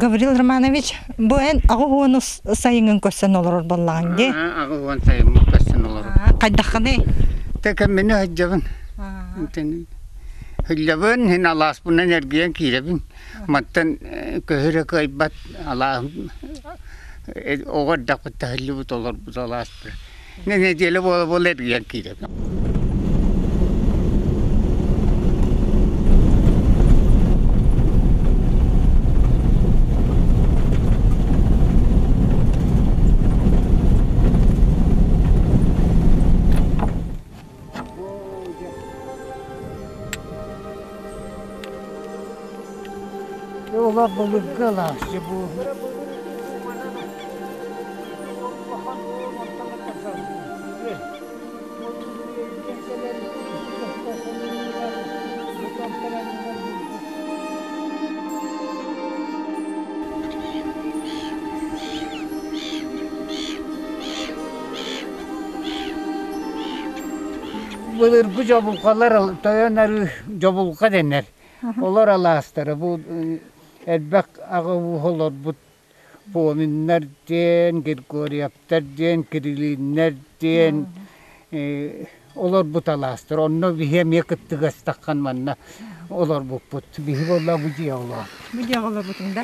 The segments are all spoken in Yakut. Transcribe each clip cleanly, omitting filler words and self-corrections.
Гаврил Романович, бу эн 80 сайыҥҥын көрсөн олорор буоллаҕыҥ дии? 80 сайыммын көрсөн олорор. Хайдаххыный? Тэкэ мини сылдьабын. Сылдьабын, син алааспынан эргийэн киирэбин. Мантан көһөрө кыайбат алааһым оҕо эрдэхпиттэн сылдьыбыт олорбут алааспын. Нэдиэлэ буола-буола эргийэн киирэбин. Ола былыргы алаас бу. Былыргы дьобулҕалар тойон арыы дьобулҕа дэнэр. Олор алаастара бу элбэх аҕа ууһа олорбут Фоминнар диэн, Григорьевтар диэн, Кириллиннэр диэн олорбут алаастар. Онно биһи эмиэ кыттыгастаххан манна олорбуппут. Биһи буолла бу дьиэ олоор. Бу дьиэҕэ олорбутуҥ да?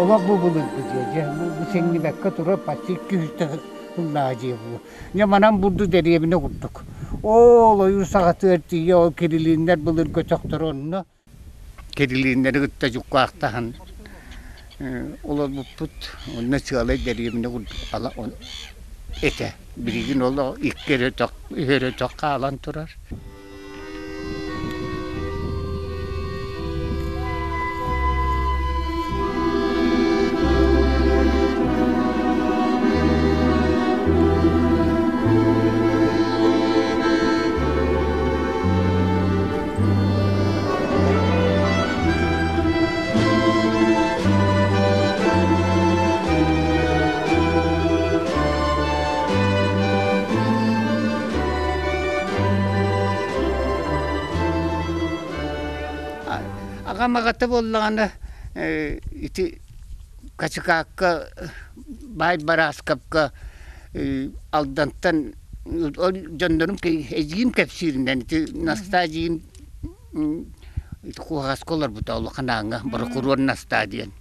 Олох бу былыргы дьиэ, дьэ бу сиҥнибэккэ турар почти 200 сыллаах дьиэ бу. Дьэ манан бурду дэриэбинэ курдук. Ол ойуур саҕатыгар тиийэ ол кирилииннэр былыргы өтөхтөрө онно. Кирилииннэри кытта дьуккаахтаһан олорбуппут. Онно сыалай дэриэбинэ курдук этэ. Билигин ол икки эрэ өтөх, үс эрэ өтөх хаалан турар. Аҕам аҕата буоллаҕына ити Качыкаакка Баай Барааскапка Алдантан ол дьоннорум эдьиийим кэпсииринэн ити Настаа эдьиийим ити Куоһаска олорбута улахан ааҥҥа борокуруор Настаа диэн.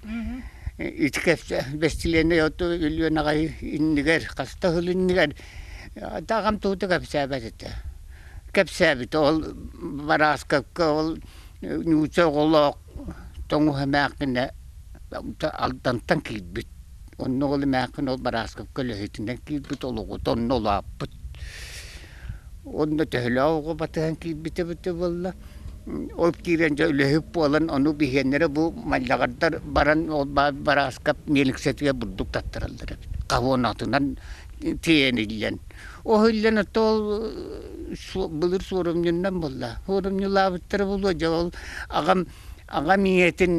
Ити кэпсэ бэстилиэнэй оту өлүөн аҕай иннигэр хаста сыл иннигэр аҕам тугу да кэпсээбэт этэ. Кэпсээбитэ ол Барааскапка ол нуучча оҕолоох тоҥус эмээххинэ Алдантан киирбит. Онно ол эмээххин ол Барааскапка үлэһитинэн киирбит, олоҕута онно улааппыт. Онно төһөлөөх оҕо батыһан киирбитэ эбитэ буолла. Ол киирэн дьэ үлэһит буолан ону биһиэннэрэ бу маллаҕардар баран ол Барааскап миэлиҥсэтигэр бурдук таттараллар эбит. Хаһуонатынан тиэниллэн. Ол иһиллэн ото ол былыр суорумньуннан буолла. Суорумньулаабыттара буолуо дьэ ол аҕам аҕам ийэтин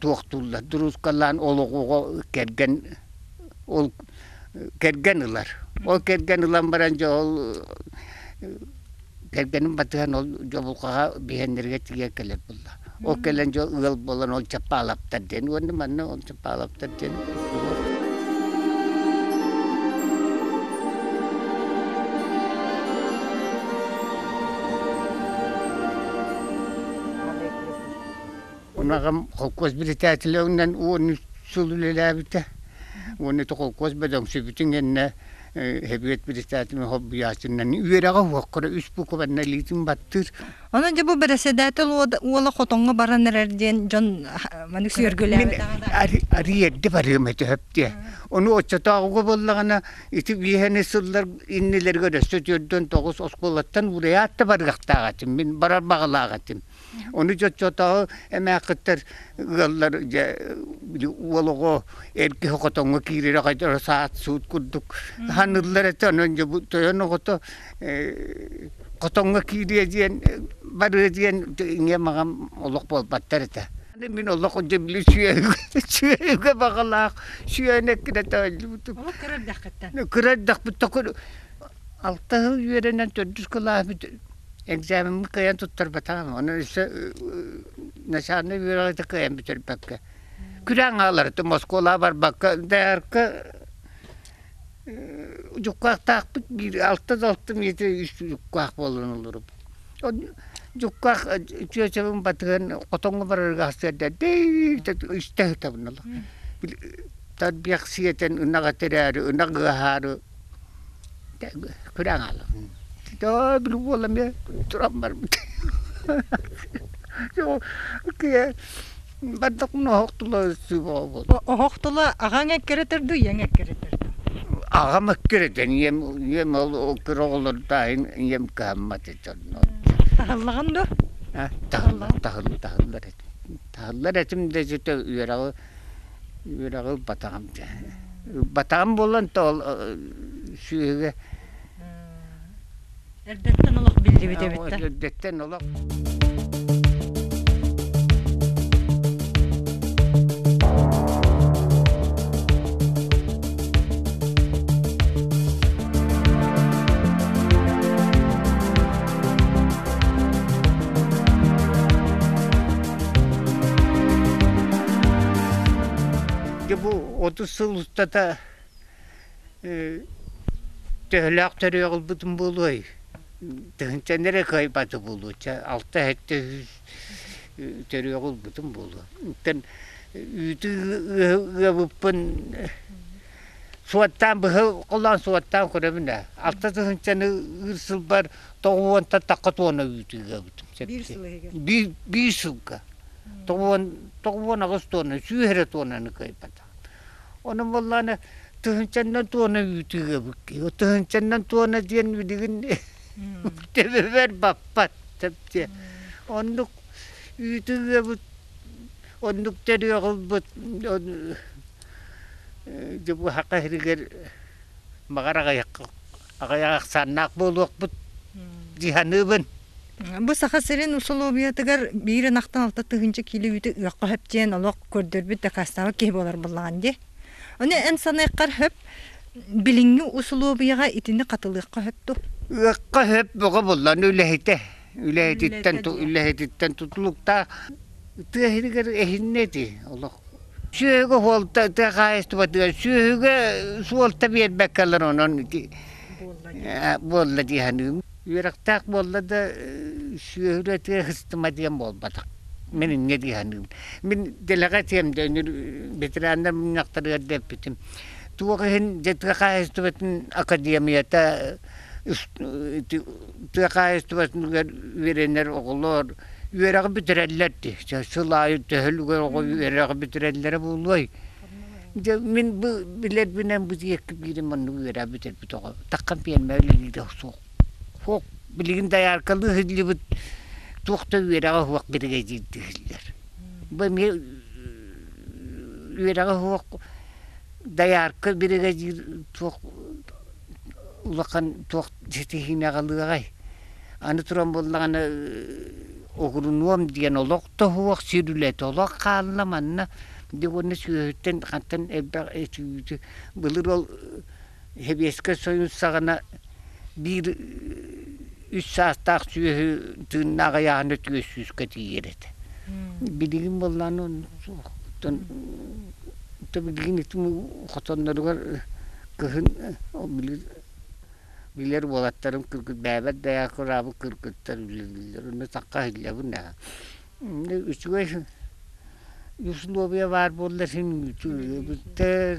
туохтууллар дуруускалаан олоҕуга кэргэн ол кэргэн ылар. Ол кэргэн ылан баран дьэ ол кэргэнин батыһан ол дьобулҕаҕа биһэннэргэ тиийэн кэлэр буолла. Ол кэлэн дьэ ыал буолан ол Чаппаалаптар диэн уонна манна ол Чаппаалаптар диэн Аҕам холкуос председателинэн 13 сыл үлэлээбитэ. Уонна ити холкуос бөдөҥсүйбүтүн кэннэ Сэбиэт председателин солбуйааччынан үөрэҕэ уһуоххара үс букванна илиитин баттыыр. Онон дьэ бу бэрэссэдээтэл уола хотоҥҥо баран эрэр диэн дьон маннык сүөргүлээбэтэҕэ Арыы эрдэ барыам этэ сөп диэ. Ону оччотооҕуга буоллаҕына ити биэһэни сыллар иннилэригэр өссө 49 оскуолаттан уурайаат да барыахтаах этим. Мин барар баҕалаах этим. Ону дьоччотооҕу эмээххиттэр ыаллар дьэ уол оҕо эр киһи хотоҥҥо киирэрэ хайдах саат суут курдук ханыыллар этэ. Онон дьэ бу тойон оҕото Хотоҥҥо киириэ диэн, барыа диэн ийэм аҕам олох буолбаттар этэ. Мин олох дьэ сүөһүгэ сүөһүгэ баҕалаах сүөһүнү эккирэтэ сылдьыбытым. Олох кыра эрдэххиттэн? Кыра эрдэхпиттэн алта сыл үөрэнэн төрдүс кылааһы экзамеммын кыайан туттарбатаҕым. Онон өссө начальнай үөрэҕи да кыайан бүтэрбэккэ. Күрээн хаалар Москваҕа барбакка ДРК Дьуккаахтаахпыт биир алта да алта метр үс дьуккаах буолан олоробут. Дьуккаах чүөчэбин батыһан хотоҥҥо барарга сарсыарда үстэ сытабын олох. Тарбыйах сиэтэн ынах этэрээри, ынах ыаһаары күрээн хаалабын. Доо били уол эмиэ туран барбыт. Бардахпына оһох тула сыыбаҕа буолла. Оһох тула аҕаҥ эккирэтэр дуу, ийэҥ эккирэтэр дуу? Аҕам эккирэтэн, ийэм, ийэм ол кыра оҕолордааһын ийэм кыһаммат этэ онно. Таһыллаҕын дуу? Таһыллар, таһыллар, таһыллар этим. Таһыллар этим да дьэ үөрэҕи үөрэҕи ылбатаҕым дьэ. Ылбатаҕым буолан то ол сүөһүгэ Эрдэттэн олох биллибит эбит да. Эрдэттэн олох. Дьэ бу 30 сыл устата Төһөлөөх төрүөх ылбытым буолуой? Тыһыынчаны эрэ кыайбата буолуо, чэ алта-сэттэ сүүс төрүөҕү ылбытым буолуо. Оттон үүтү ыабыппын суоттаан быһа холоон суоттаан көрөбүн ээ. Алта тыһыынчаны ыыр сылбар тоҕус уонтан тахха туона үүтү ыабытым. Биир сыл иһигэр? Биир, биир сылга. 98 туонна, сүүс эрэ туоннаны кыайбатах. Онон буоллаҕына тыһыынчаннан туона үүтү ыабыт киһи. Тыһыынчаннан туона диэн билигин төбөбөр баппат. Оннук үүтү ыабыт, оннук төрүөх ылбыт дьэ бу саха сиригэр баҕар аҕыйах ахсааннаах буолуохпут дии саныыбын. Бу Саха сирин усулуобуйатыгар биир ынахтан 6 тыһыынча киилэ үүтү ыахха сөп диэн олох көрдөрбүт дакаастаабыт киһи буолар буоллаҕын дии. Ону эн саныаххар сөп билиҥҥи усулуобуйаҕа итини хатылыахха сөп дуо? Ыахха сөп бөҕө буоллан үлэһитэ. Үлэһититтэн үлэһититтэн тутулуктаах. Тыа сиригэр эһиннэ ити олох. Сүөһүгэ суолта тыа хаһаайыстыбатыгар сүөһүгэ суолта биэрбэккэлэр онон ити буолла дии саныыбын. Үөрэхтээх буолла да сүөһүлэ тыа сыстыма диэн буолбатах. Мин инньэ дии саныыбын. Мин дэлэҕэ этиэм да үнүр ветераннар мунньахтарыгар да эппитим. Туох иһин дьэ тыа хаһаайыстыбатын академията тыа хаһаайыстыбатыгар үөрэнэр оҕолор үөрэҕи бүтэрэллэр дии. Сыл аайы төһөлүгэр оҕо үөрэҕи бүтэрэллэрэ буолуой? Дьэ мин бу билэрбинэн бу диэки биирим оннук үөрэ бүтэрбит оҕо таххан пиэрмэ үлэлиирэ суох. Суох билигин дояркалыы сылдьыбыт туох да үөрэҕэ суох биригэдьиирдииллэр. Бу эмиэ үөрэҕэ суох доярка биригэдьиир туох улахан туох ситиһиини аҕалыаҕай. Аны туран буоллаҕына оҕурунуом диэн олох да суох сир үлэтэ олох хаалла манна дьэ уонна сүөһүттэн хантан элбэх эти былыр ол Сэбиэскэй Союз саҕана биир үс саастаах сүөһү тыыннаах ыйааһына түөрт сүүскэ тиийэр этэ. Билигин буоллаҕына оннук суох. Оттон билигин ити хотонноругар кыһын били билэр уолаттарым кыргыт бэйэ кыраабыт кыргыттар үлэлииллэр. Онно сахха иһиллэбин ээ. Үчүгэй условия баар буоллар син үчүгэйдэр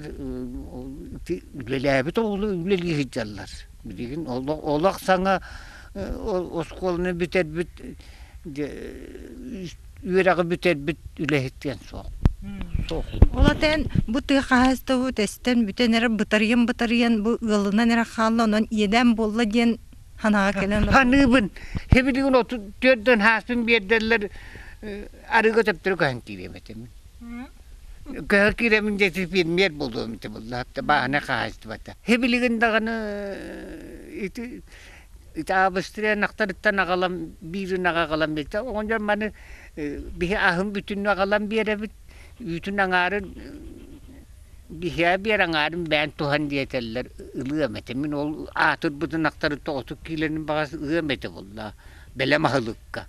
үлэлээбит оҕолор үлэлии сылдьаллар. Билигин олох саҥа оскуоланы бүтэрбит үөрэҕи бүтэрбит үлэһит диэн суох. Суох. Ол этэн бу тыа хаһаайыстыбабыт эстэн бүтэн эрэ бытарыйан-бытарыйан бу ыалынан эрэ хаалла онон иэдээн буолла диэн Ханаҕа кэлэн Ханыыбын. Хибилигин 34-дөн хааспын биэрдэллэр арыыга төптөрү көһөн киириэм этим. Көһө киирэмин диэти пиэрмиэр буолуом ити булла бааһына хаһаайыстыбата. Хибилигин даҕаны ити Ити Австрия ынахтарыттан аҕалан биир ынаҕы аҕалан биэрдэ. Оҕонньор маны биһи аһын бүтүннүү аҕалан биэрэбит, үүтүн аҥаарын биһиэхэ биэр аҥаарын бэйэн туһан диэтэллэр ылыам этэ. Мин ол аатырбыт ынахтары тоҕотук киилэнин баҕас ыам этэ буолла бэлэм аһылыкка.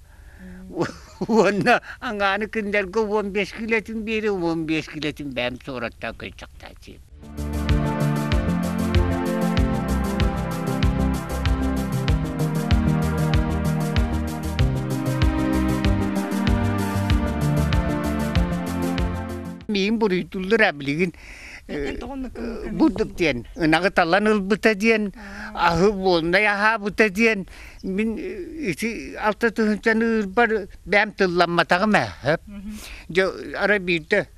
Уонна аҥааны кинилэргэ 15 киилэтин биэри 15 киилэтин бэйэм суораттаан көйчөхтөөччүм. Миин буруйдууллар билигин бурдук диэн ынаҕы талан ылбыта диэн аһы буолнай аһаабыта диэн мин ити алта тыһыынчаны ыырбар бэйэм тылламматаҕым ээ дьэ арай биирдэ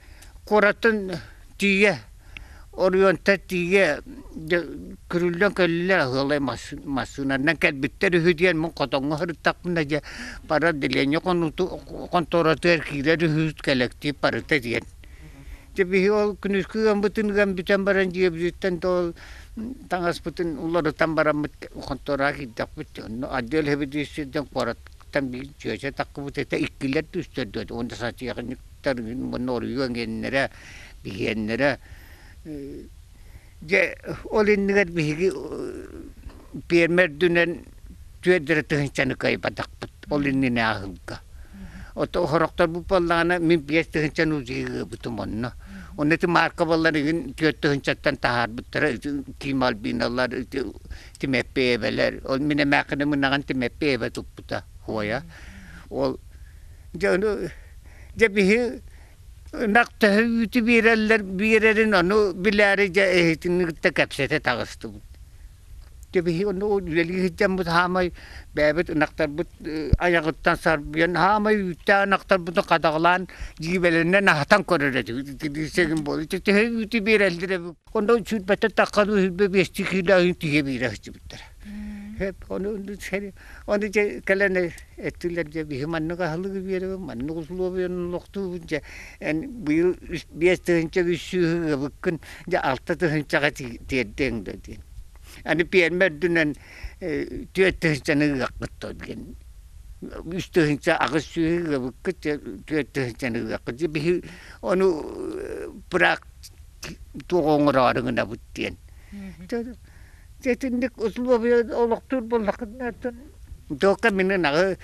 куораттан тиийэ оройуонтан тиийэ көрүллэн кэллилэр аһыалай массыынанан кэлбиттэр үһү диэн мин хотоҥҥо сырыттахпына дьэ пара отделение хонтуоратыгар киирэр үһү кэлэктиип барыта диэн дьэ биһи ол күнүскү ыаммытын ыан бүтэн баран дьиэбититтэн да ол таҥаспытын уларытан бараммыт хонтуораҕа киирдэхпит онно отдел сэбиэдиссэйиттэн куораттан биир чүөчэ таххыбыт этэ иккилэр да үстэр да уонна сатыахынньыктар уонна оройуон гиэннэрэ биһиэннэрэ дьэ ол иннигэр биһиги пиэрмэ үрдүнэн түөрт эрэ тыһыынчаны кыайбатахпыт ол иннинэ аһылга ото сорохторбут буоллаҕына мин 5 тыһыынчаны ыабытым онно онно ити маарка буоллар игин 4 тыһыынчаттан таһаарбыттара Ким Альбиналар Тимэппиэбэлэр ол мин эмээххиним ынаҕын Тимэппиэбэ туппута хуойа ол дьэ ону дьэ биһи ынах төһө үүтү биэрэллэр биэрэрин ону билээри дьэ эһитини кытта кэпсэтэ таҕыстыбыт. Дьэ биһи ону үлэлии сылдьаммыт хаамай бэйэбит ынахтарбыт айаҕыттан сарбыйан хаамай үүттээх ынахтарбытын хадаҕалаан дьиибэлэнэн аһатан көрөр этибит. Итини буолуо. Төһө үүтү биэрэллэр эбит. Онно сүүрбэттэн таххан 25 киилэ аһын тиһэ биэрэ сылдьыбыттара. Ону ону дьэ кэлэн эттилэр дьэ биһи маннык аһылыгы биэрэбин, маннык условияны олохтуубун дьэ эн быйыл 5300 ыабыккын дьэ 6 тыһыынчаҕа тиэрдиэҥ да диэн. Аны пиэрмэ үрдүнэн 4 тыһыынчаны ыаххыт то диэн. 3800 ыабыккыт 4 тыһыынчаны ыаххыт. Дьэ биһи ону быраак туох оҥороору гынабыт диэн. Дьэ итинник условия олохтуур буоллаххытына Туохха мин ынаҕы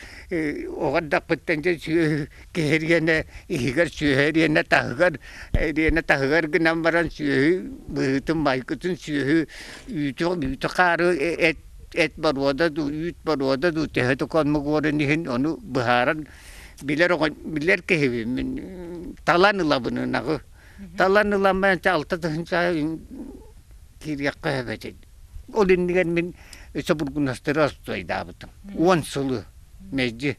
оҕо эрдэхпиттэн дьэ сүөһү киһириэнэ иһигэр сүөһү эриэнэ таһыгар эриэнэ таһыгар гынан баран сүөһү быһыытын майгытын сүөһү үүтү үүтү хаары эт эт боруода дуу үүт боруода дуу төһө да конмугуорун иһин ону быһааран билэр оҕо билэр киһибин мин талан ылабын ынаҕы талан ыламмын 6 тыһыынча киириэххэ сөп этэ. Ол иннигэр мин өссө бургунастары остуойдаабытым. 10 сылы мэлдьи.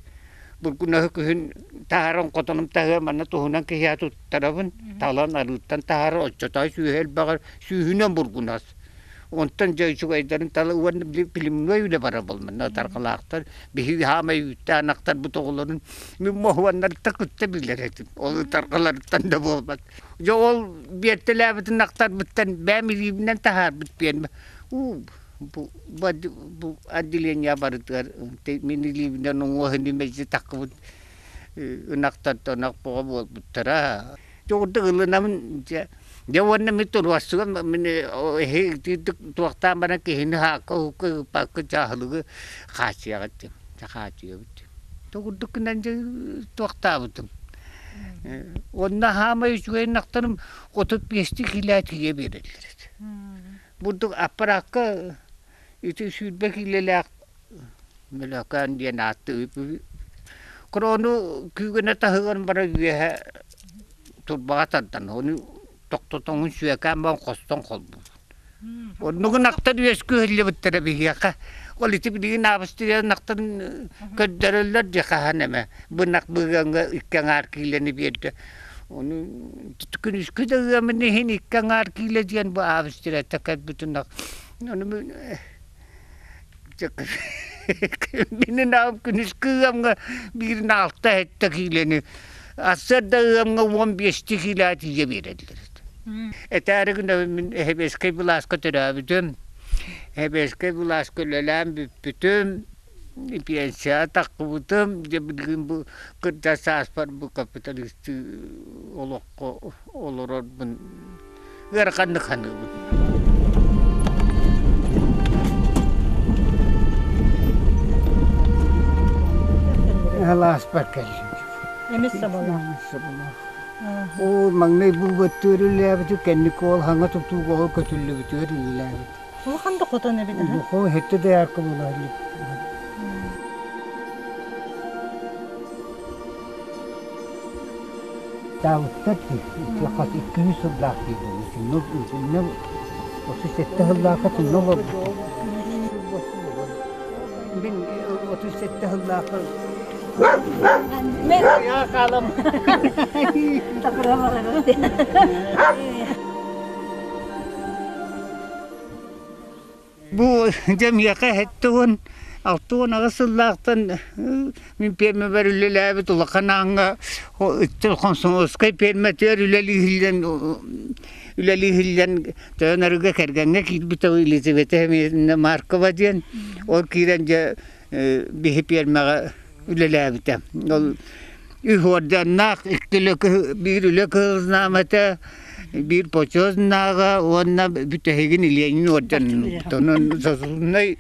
Бургунаһы күһүн таһааран хотонум таһыгар манна туһунан киһиэхэ туттарабын. Талан арыыттан таһаарар оччотоо сүүһэ элбэҕэр сүүһүнэн бургунас. Онтон дьэ үчүгэйдэрин тала уонна племенной үлэ барар буолманна тарҕалаахтар биһиги хаамай үүттээх ынахтарбыт оҕолорун мин моһуоннарыттан кытта билэр этим. Ол тарҕаларыттан да буолбат. Дьэ ол биэртэлээбитин ахтарбыттан бэйэм илиибинэн таһаарбыт пиэрмэ уу бу бу отделение барытыгар мин илиибинэн уҥуоһун мэлдьи таххыбыт ынахтартан ынах боҕо буолбуттара. Дьэ ылынабын дьэ дьэ уонна мин туруорсугам мин эһи туохтаан баран киһини хаакка уһукка ыыппакка дьааһылыгы хааччыйаҕыт диэн хааччыйабыт Курдук гынан дьэ туохтаабытым. Онно хаамай үчүгэй ынахтарым 35 киилэ тиийэ биэрэллэр этэ. Бурдук аппараакка ити 20 киилэлээх мөлөкөөн диэн ааттыы Крону күүгэнэ таһыгар баран үөһэ турбаҕа тардан ону тохтотоҥун сүөкээн баран хостон холбуубут. Оннук ынахтар үөскүү иһиллибиттэрэ биһиэхэ. Ол ити билигин Австрия ынахтарын көрдөрөллөр дии хаһан эмэ. Бу ынах быыгаҥҥа 2,5 киилэни биэрдэ. Ону күнүскү да ыамын иһин 2,5 киилэ диэн бу Австрияттан кэлбит ынах. Ону мин ынаҕым күнүскү ыамҥа биирин 6-7 киилэни, сарсыарда ыамҥа 15 киилэҕэ тиийэ биэрэллэр. Этээри гынабын мин Эһэбиэскэй былааска төрөөбүтүм. Сэбиэскэй былааска үлэлээн бүппүтүм, пенсияҕа тахсыбытым. Дьэ билигин бу кырдьар сааспар бу капиталистыы олоххо олорорбун ыараханнык саныыбын. Алааспар кэллим. Эмис соболоох. Соболоох. Ол маҥнай бу үлэлээбити кэнники ол хаҥа тутууга ол көтүллүбүтүгэр үлэлээбит. Улахан да хотон эбит аха. Хоо хэттэ да ярко буолар. Таабыттар дии. Хас 200 сыллаах дии. Итиннэ 37 сыллаахха тунна олорбутум. Мин 37 сыллаахха Я хаалам. Бу дьэ миэхэ 76 сыллаахтан мин пиэрмэбэр үлэлээбит улахан ааҥҥа Комсомольскай пиэрмэтигэр үлэлииһиллэн үлэлииһиллэн Тойон Арыыга кэргэҥҥэ киирбит Елизавета Маркова диэн ол киирэн дьэ биһи пиэрмэҕэ үлэлээбитэ. Ол үс орденнаах, икки биир үлэ кыһыл знамята, биир почет знага уонна бүтэһигин Ленин орденын. Онон заслуженный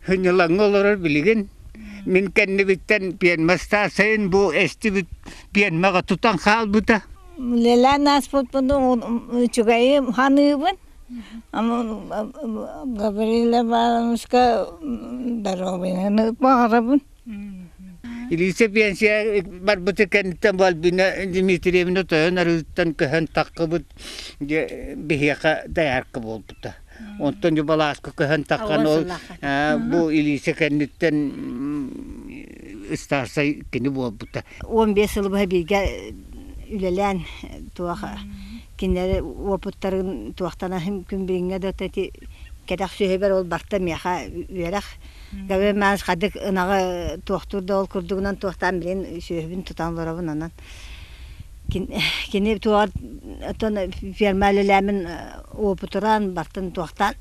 сынньалаҥҥа олорор билигин. Мин кэннибиттэн пиэрмэ ыстаарсайын бу эстибит пиэрмэҕэ тутан хаалбыта. Үлэлээн ааспыппын үчүгэйи саныыбын. Гаврила Ивановичка доруобуйаны баҕарабын. Илиисэ пенсия барбыты кэнниттэн Альбина Дмитриевна Тойон Арыыттан көһөн таххыбыт биһиэхэ доярка буолбута. Онтон Дьубалааска көһөн таххан ол бу Илиисэ кэнниттэн ыстаарсай кини буолбута. 15 сыл быһа бииргэ үлэлээн туох кинилэри уопуттарын туохтан күн билиҥҥэ да ити кэтэх сүөһүбэр ол барта миэхэ үөрэх Гаврил Иванович хадык ынаҕы туохтуур да ол курдугунан туохтаан билин сүөһүбүн тутан олоробун онон кини туоҕар оттон ферма үлэлээмин уопутуран бартын туохтаан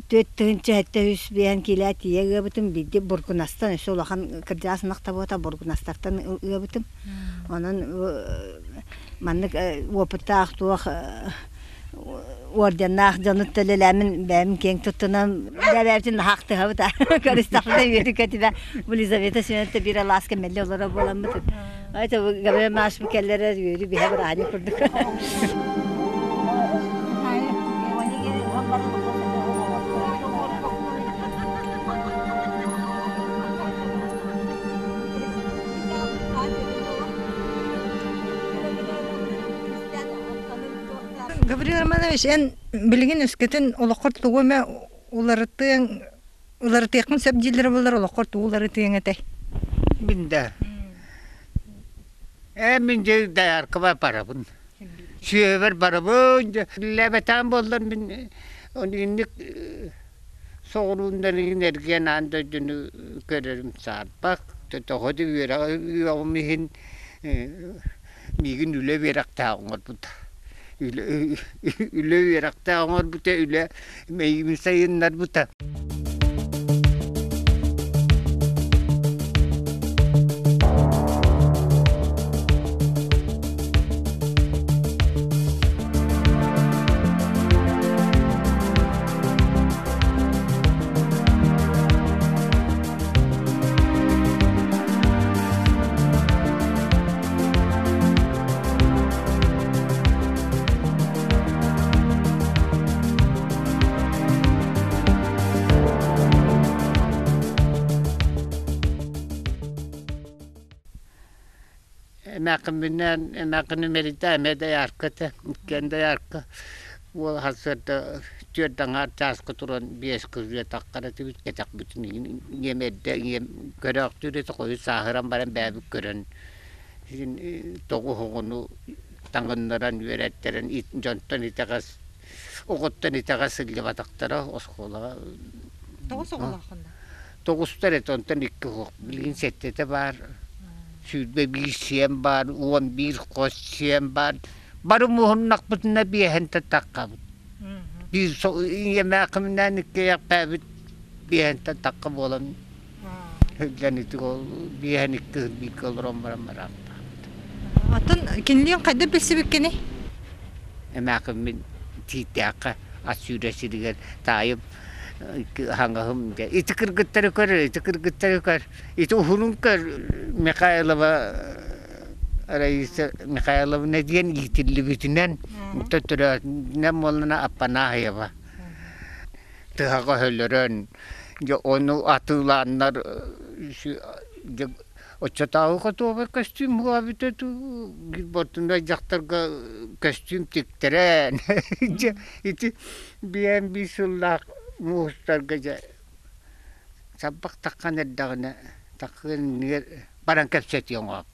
4703 киилэ тиийэ ыабытым биирдэ бургунастан өссө улахан кырдьаҕас ынах табыата бургунастартан ыабытым онон маннык уопуттаах туох орденнаах дьону төлөлөммүн бэйэм киэҥ туттунан бэйэбитин наһаахтыһабыт көрүстэхпитэ үөрүкэтибэ бу Елизавета Семеновна биир алааска мэлли олоро буоламмыт это Гаврил Иванович кэллэрэр үөрүү биһэ бырааһынньык курдук. Гаврил Романович, эн билигин өскөтүн олоххор тугу эмэ уларытыаҥ, уларытыаххын сөп дииллэрэ буоллар олоххор тугу уларытыаҥ этэй? Мин да. Ээ мин дьэ дояркаба барабын. Сүөбэр барабын. Лэбэтаан буоллар мин инник соҕурууннар иһин эргиэн аан дойдуну көрөрүм саарбах. Тоҕо да үөрэҕим иһин миигин үлэ үөрэхтээх оҥорбута. Үлэ үөрэхтээх оҥорбута, үлэ мэйиибин сайыннарбыта. Эмээххимминээн эмээххини мэрийдэ эмиэ доярка этэ иккиэн доярка уол сарсыарда түөрт аҥаар чааска туран биэс кырдьыа таххар этибит кэтэхпитин ийэм эрдэ ийэм көрөөхтүүр этэ хойут сааһыран баран бэйэбит көрөн тоҕус оҕону таҥыннаран үөрэттэрэн дьонтон итэҕэс оҕоттон итэҕэс сылдьыбатахтара оскуолаҕа Тоҕус оҕолооххун да? Тоҕустар этэ онтон икки оһох билигин сэттэтэ баар 21 сиэн баар 11 хос сиэн баар бары муһуннахпытына биэһэн таххабыт. Биир ийэмээхиминээн иккиэйэхпээбит биэһэнтэн тахха буолан һылдьан ити ол биэһэн икки бииргэ олорон баран бараахтаабыт. Атын кинилиин хайдах билсибиккиний? Эмээхиммин Тииттээххэ ас сүүрэ сиригэр таайым хаҥаһым дьэ ити кыргыттары көр, ити кыргыттары көр, ити уһунун көр Михайлова Раиса Михайловна диэн иитиллибитинэн төттөрөөтүнэн буоллана Аппанаһаева тыһаҕа өһөлөрөн дьэ ону атыылааннар дьэ оччотооҕу хотуобай көстүүм буолбута бортунай дьахтарга көстүүм тиктэрэн дьэ ити биээн биир сыллаах муустарга дьэ саббах таххан эрдэҕинэ таххыан иннигэр баран кэпсэтиэ оҥоһуп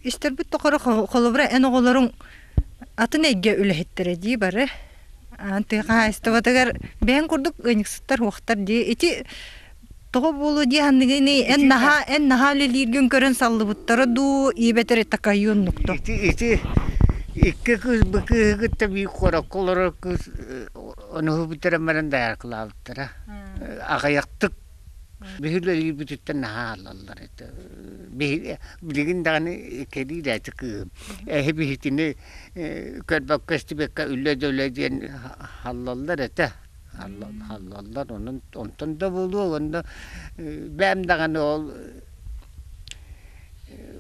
Истэрбит тухары холобура эн оҕолоруҥ атын эйгэ үлэһиттэрэ дии бары. Тыа хаһаайыстыбатыгар бэйэҥ курдук ыанньыксыттар уохтар дии. Ити тоҕо буолуо дии санныгыный эн наһаа эн наһаа үлэлииргин көрөн саллыбыттара дуу, иэбэтэр такайыан нукто. Ити ити икки кыыс бу кыыһы кытта биир куоракка олорор кыыс ону бүтэрэн баран дайаркылаабыттара. Аҕыйахтык Биһи үлэлиирбититтэн наһаа ааллаллар этэ. Билигин даҕаны кэлиир этэ кыыһым. Эһи биһитини көрбөккө-истибэккэ үлэ да үлэ диэн халлаллар этэ. Халлаллар онон онтон да буолуо уонна бэйэм даҕаны ол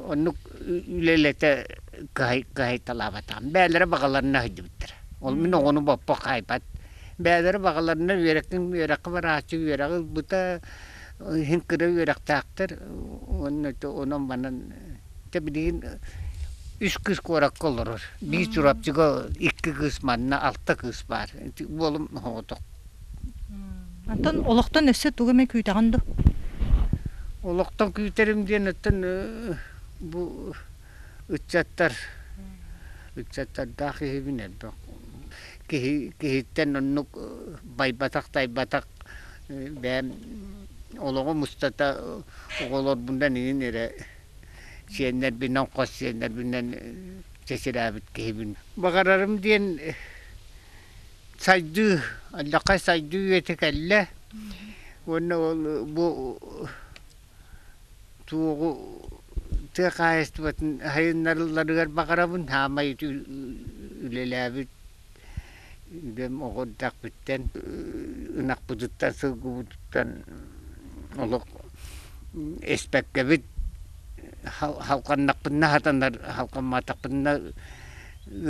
оннук үлэлэтэ кыһайталаабатаҕым. Бэйэлэрэ баҕаларына сылдьыбыттара. Ол мин оҕону боппо хаайбат Бэйэлэрэ баҕаларынан үөрэххин үөрэххэ барааччы үөрэҕи ылбыта, иһин кыра үөрэхтээхтэр уонна онон манан дьэ билигин үс кыыс куоракка олорор. Биир Чурапчыга икки кыыс манна алта кыыс баар. Ити уолум соҕотох. Антон олохтон өссө тугу эмэ күүтэҕин дуу? Олохтон күүтэрим диэн оттон бу ыччаттар ыччаттардаах киһибин элбэх киһи киһиттэн оннук байбатах-тайбатах бэйэм олоҕум устата оҕолорбунан иһин эрэ сиэннэрбинэн хос сиэннэрбинэн чэчирээбит киһибин. Баҕарарым диэн сайдыы, алдьархай сайдыы үйэтэ кэллэ уонна ол бу туоҕу тыа хаһаайыстыбатын сайыннарылларыгар баҕарабын. Саамай үлэлээбит үлэм оҕо эрдэхпиттэн ынахпытыттан, сылгыбытыттан олох эспэккэбит халҕаннахпытына сатанар, халҕамматахпытына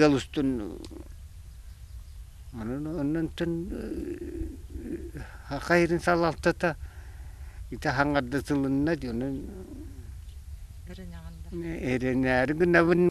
ыал устун Онон онтон саха сирин салалтата ити хаҥардытылынна дии онон эрэнээри гынабын.